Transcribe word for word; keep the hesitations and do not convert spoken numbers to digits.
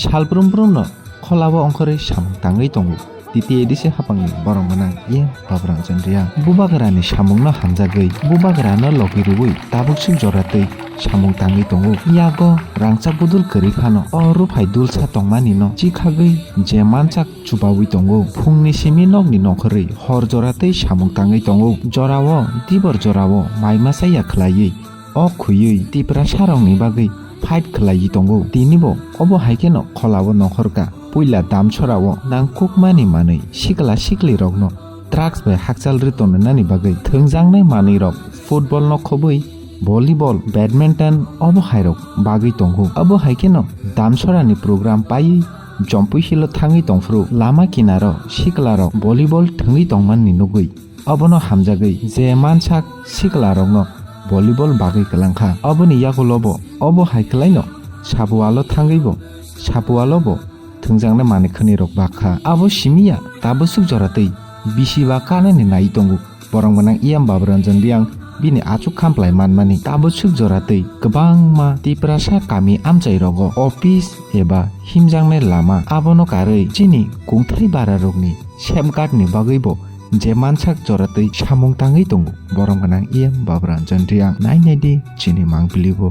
Salbrum brumno kholao ongkhorwi samung tangwi tongo. T T A D C hapangni borok gwnang E M Baburanjan Reang bubagrani samungno hamjagwi bubagrano logi rwui tabuksuk joratwi samung tangwi tongo. Yago rangchak budul kwrwi phano o ruphai dulsa tongmanino chikhagwi je mansak chubaui tongo. Phungni simi nokni nongkhorwi hor joratwi samung tangwi tongo. Jorao dibor jorao mai masa ya khwlaiwi o khwiwi Tiprasarokni bagwi fight khwlaiwi tongo. Tinibo obo hai kheno kholao nongkhorka. Puila Damchorao nangkukmani manwi sikla siklirokno drugs bai hakchal rwi tongnainani bagwi thwngjaknai manwirok football no khobwi volleyball, badminton obo hairok bagwi tongo. Abo hai kheno Damchorani program paiwi Jompuihilo thangwi tongphuru lama kinaro siklarok volleyball thwngwi tongmani nugwi obono hamjagwi je mansak siklarokno volleyball bagwi kwlangkha. Oboni yagulobo obo hai kwlaino Sabualo thangwibo Sabualobo thwngjaknai manwi khwnirok bakha. Abo simiya tabusuk joratwi bisi ba kanani nai tongo. Borok gwnang E M Baburanjan Reang bini achuk khamplai manmani tabusuk joratwi kwbangma Tiprasa kami amchairogo office eba himjaknai lama abono karwi chini kungthai bararokni safeguardni bagwibo je mansak joratwi samung tangwi tongo. Borok gwnang E M Baburanjan Reang nai nai di chini mangpilibo.